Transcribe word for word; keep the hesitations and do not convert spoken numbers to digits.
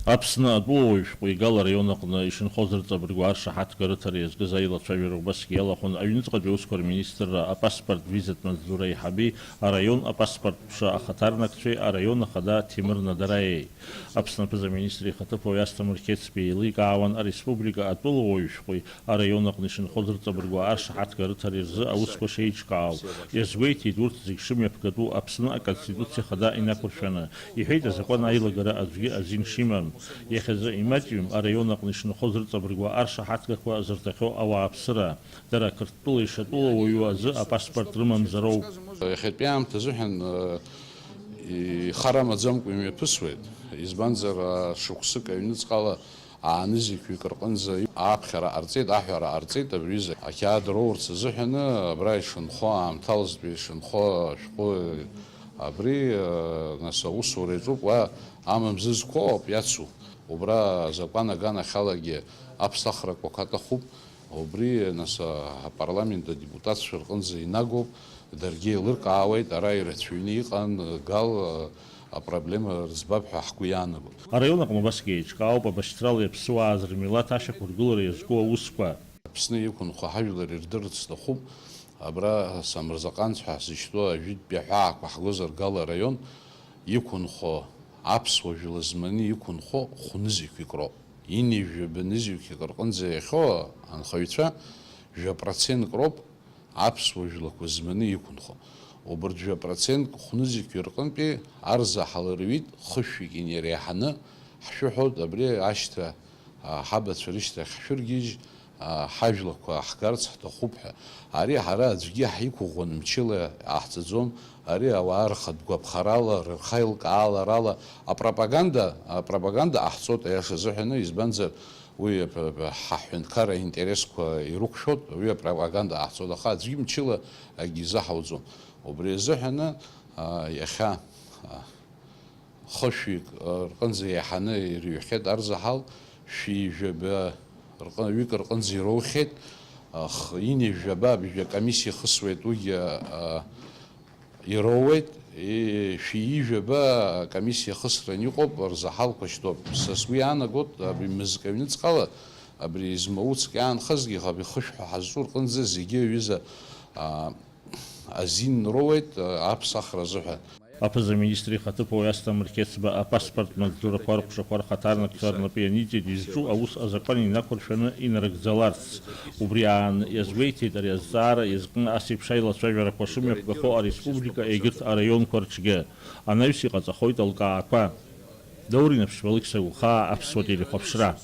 Аԥсны атәылауаҩ шәҟәы Игал араион аҟны ишынхоз рыҵабыргуа аршаҳаҭга рыҭара иазкыз аилацәажәара убасгьы иалахәын аҩныҵҟатәи аусқәа рминистрра апаспорттә визатә маҵзура аиҳаби араион апаспорт ҟәша ахаҭарнакцәеи араион ахада Ҭемыр Надараиеи. Аԥсны аԥыза-министр ихаҭыԥуаҩ Асҭамыр Қьецба еиликаауан ареспублика атәылауаҩ шәҟәи араион аҟны ишынхоз рыҵабыргуа аршаҳаҭга рыҭара рзы аусқәа шеиҿкаау. Иазгәеиҭеит урҭ зегь шымҩаԥгатәу Аԥсны Аконституциа Хада инақәыршәаны, иҳәеит азакәан аилагара аӡәгьы азин шимам. Иахьазы имаҷҩым араион аҟны ишынхоз рыҵабыргуа аршаҳаҭгақәа зырҭахьоу ауааԥсыра. Дара Қырҭтәыла ишатәылауаҩу азы апаспорт рымамзароуп. Иахьатәи аамҭа азыҳәан, э, ихар амаӡамкәа имҩаԥысуеит, избанзар, э, шықәсык аҩныҵҟала Аанызқьҩык рҟынӡа аԥхьара ҟарҵеит, аҳәара ҟарҵеит абри аҩыза. Ақьаад роурц азыҳәаны абра ишынхо, аамҭалҵтәи ишынхо ашәҟәы абри, нас аусура иаҿуп, уа амамзызқәа ауп иацу. Убра азакәан аганахьалагьы аԥсахрақәа аҭахуп. Убри, нас, апарламент адепутатцәа рҟынӡа инагоуп, даргьы еилыркаауеит, ара ирацәаҩны иҟан, Гал, апроблема рыӡбап ҳәа ҳгәы иаанагоит. Араион аҟны убасгьы еиҿкаауп абашьҭралеи аԥсуаази рмилаҭ ашьақәыргылара иазку аусқәа. Аԥсны иқәынхо ҳажәлар ирдырырц сҭахуп, абра Самырзаҟанҵ ҳәа ҳзышьҭоу ажәытәтәи аҳәаақәа ҳгозар Гал араион иқәынхо, аԥсуа жәла зманы иқәынхо хәнызқьҩык роуп. Ини жәаба нызқьҩык рҟынӡа иахьоу анхаҩцәа жәа процентк роуп аԥсуа жәлақәа зманы иқәынхо. Убырҭ жәа процентк хәнызқьҩык рҟынтәи арзаҳал руит хышәҩык инареиҳаны, ҳшәыҳәоит абри ашьҭа, а, ҳабацәа рышьҭахь ҳшәыргьежь, а, ҳажәлақәа ҳгарц ҳҭахуп ҳәа. Ари ҳара аӡәгьы ҳиқәыӷәӷәан мчыла иҟаҳҵаӡом, ари ауаа рхатә гәаԥхарала, рхеилкааларала апропаганда, апропаганда ҟаҳҵоит, аиаша азыҳәаны, избанзар, уи ап-, ап-, ҳаҳәынҭқарра аинтересқәа ирықәшәоит, уи апропаганда ҟаҳҵоит, аха аӡәгьы мчыла акгьы изаҳауӡом. Убри азыҳәаны, а, иахьа, а, хышәҩык, а, рҟынӡа иаҳаны ирыҩхьеит арзаҳал, шәи жәаба рҟы-, ҩык рҟынӡа ироухьеит, а, х-, ини жәаба абжа комиссиа ихысуеит, уигьы, а, ироуеит, и-, шәи ижәаба комиссиа хысран иҟоуп, рзаҳалқәа шьҭоуп. Са сгәы иаанагоит, абри мызкы аҩныҵҟала, абри измауцк иаанхазгьы, абри хышә ҳәа ҳазҿу рҟынӡа зегьы аҩыза, а, азин роуеит, а, аԥсахра азыҳәан. Аԥыза-министр ихаҭыԥуаҩ Асҭамыр Қьецба апаспорт маҵзурақәа рҟәшақәа рхаҭарнакцәа рнапы ианиҵеит изҿу аус азакәан инақәыршәаны инарыгӡаларц. Убри аан иазгәеиҭеит ари азҵаара иазкны ас еиԥш аилацәажәарақәа шымҩаԥгахо ареспублика егьырҭ араионқәа рҿгьы. Анаҩс иҟаҵахоит алкаақәа. Даур Инаԥшьба, Алықьса Гәхаа, Аԥсуа телехәаԥшра.